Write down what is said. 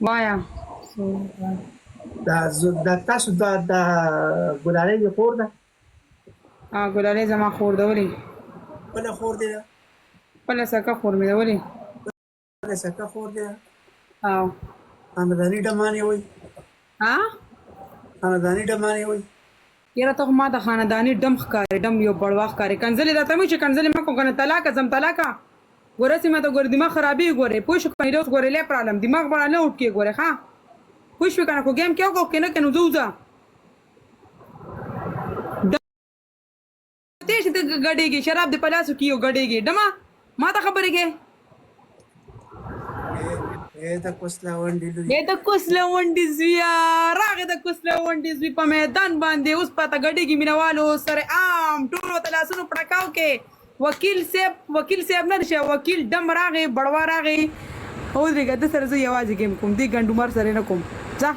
وایا. دا دا تاسو دا د ګلالۍ دی خور ده؟ ها ګلالۍ زما خور ده. ولې؟ خپله خور دی ده؟ خپله سکه خور مې ده. ولې؟ خپله سکه خور دی ده. او خانداني ډمان یې وایي. ها خانداني ډمان یې وایي. یاره ته خو ما ته خانداني ډم ښکارې، ډم یو بړوا ښکارې. کنځلې راته مه چې کنځلې مه کوه کنه طلاقه ځم طلاقه. ګوره سي ماته ګوره دماغ خرابېږي ګوره پوه شو کنه اوس ګوره لپ رالم دماغ به رانه اوټ کې ګوره ښه پوه شوې کنه خو ګیم کې وکړو کې نه کې نو ځه وځه. تیش ته ګډېږي شراب دې په لاسو کې یو ګډېږي ډمه ما ته خبرې کې. اے د کوسلا ونډي لوی اے د کوسلا ونډي زویا راغې د کوسلا ونډي زوی په میدان باندې اوس پاته ګډېږي مینوالو سره عام ټولو ته لاسونو پړکاو کې وکیل صاحب وکیل صاحب نه شه وکیل ډم راغې بړوا راغې. ودرېږه د سره زه یوازې ګیم کوم دې ګنډومار سره نه کوم ځه.